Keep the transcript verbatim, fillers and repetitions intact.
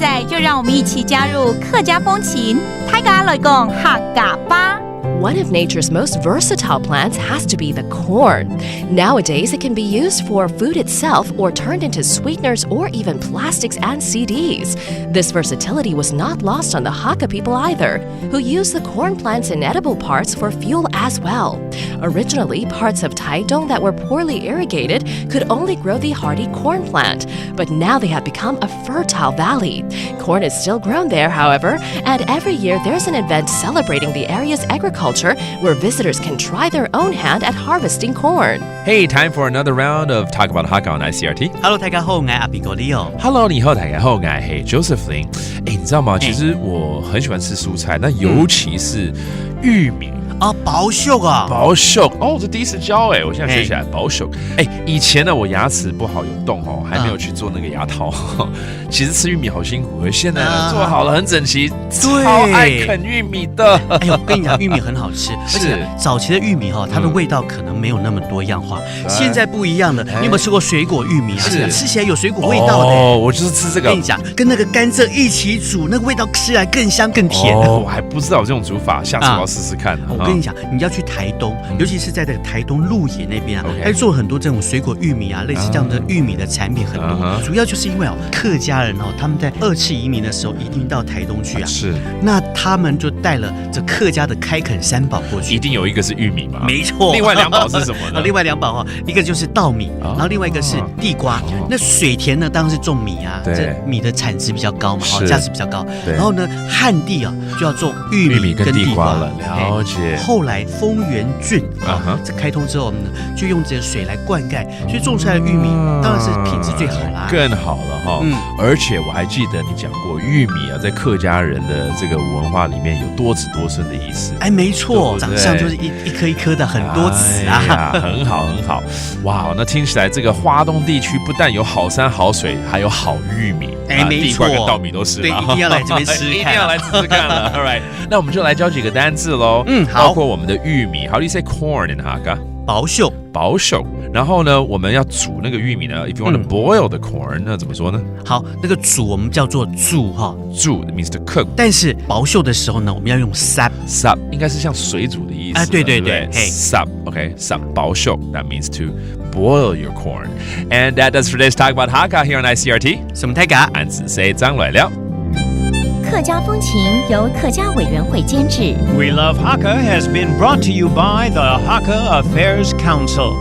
在就让我们一起加入客家风情，大家来讲客家吧。 One of nature's most versatile plants has to be the corn. Nowadays, it can be used for food itself or turned into sweeteners or even plastics and C Ds. This versatility was not lost on the Hakka people either, who use the corn plants in edible parts for fuel as well. Originally, parts of Taitung that were poorly irrigated could only grow the hardy corn plant, but now they have become a fertile valley. Corn is still grown there, however, and every year there's an event celebrating the area's agriculture where visitors can try their own hand at harvesting corn. Hey, time for another round of Talk About Hakka on I C R T. Hello，大家好，我是阿比哥利哦。 Hello，你好，大家好，我是 Josephine。哎，你知道吗？其实我很喜欢吃蔬菜，那尤其是玉米。啊，包粟啊，包粟哦，这第一次教哎，我现在学起来包粟。哎，以前呢，我牙齿不好有洞哦，还没有去做那个牙套。其实吃玉米好辛苦，现在呢啊做好了很整齐，对超爱啃玉米的。哎呦，我跟你讲，玉米很好吃，而且早期的玉米哈，它的味道可能没有那么多样化，现在不一样了。你有没有吃过水果玉米啊？是吃起来有水果味道的。哦，我就是吃这个跟你。讲，跟那个甘蔗一起煮，那个味道吃起来更香更甜。哦，我还不知道这种煮法，下次我要试试看。我跟你讲，你要去台东，尤其是在这个台东鹿野那边啊，它做很多这种水果玉米啊，类似这样的玉米的产品很多。主要就是因为哦，客家人哦，他们在二次移民的时候一定到台东去啊，是，那他们就带了这客家的开垦三宝过去。一定有一个是玉米嘛。没错，另外两宝是什么呢？另外两宝哈，一个就是稻米，然后另外一个是地瓜。那水田呢，当然是种米啊，对这米的产值比较高嘛，哈，是价值比较高。对然后呢，旱地啊就要种玉玉米跟跟地地瓜了，哎了解。后来丰原郡啊哈啊，这开通之后呢，就用这个水来灌溉，所以种出来的玉米当然是品质最好啦。更好了哈。嗯而且我还记得你讲过，玉米啊，在客家人的这个文化里面有多子多孙的意思。哎，没错，对不对长相就是一一颗一颗的，很多子啊。哎呀，很好很好，哇，那听起来这个花东地区不但有好山好水，还有好玉米，哎没啊地瓜跟错稻米都是对，嘛一定要来这边吃吃看啊。一定要来吃吃看了。All right，那我们就来教几个单字喽。嗯好包括我们的玉米，How do you say corn in Hakka？包粟。包粟。然后呢，我们要煮那个玉米呢，If you want to 嗯 boil the corn，那怎么说呢？好，那个煮我们叫做煮哈，煮 means to cook。但是包粟的时候呢，我们要用煠。煠应该是像水煮的意思嘛，啊对对对不对对嘿煠，OK，煠包粟，that means to boil your corn. And that does for today's Talk About Hakka here on I C R T. 什么泰嘎？俺是谁张来了。客家风情由客家委员会监制。 We Love Hakka has been brought to you by the Hakka Affairs Council.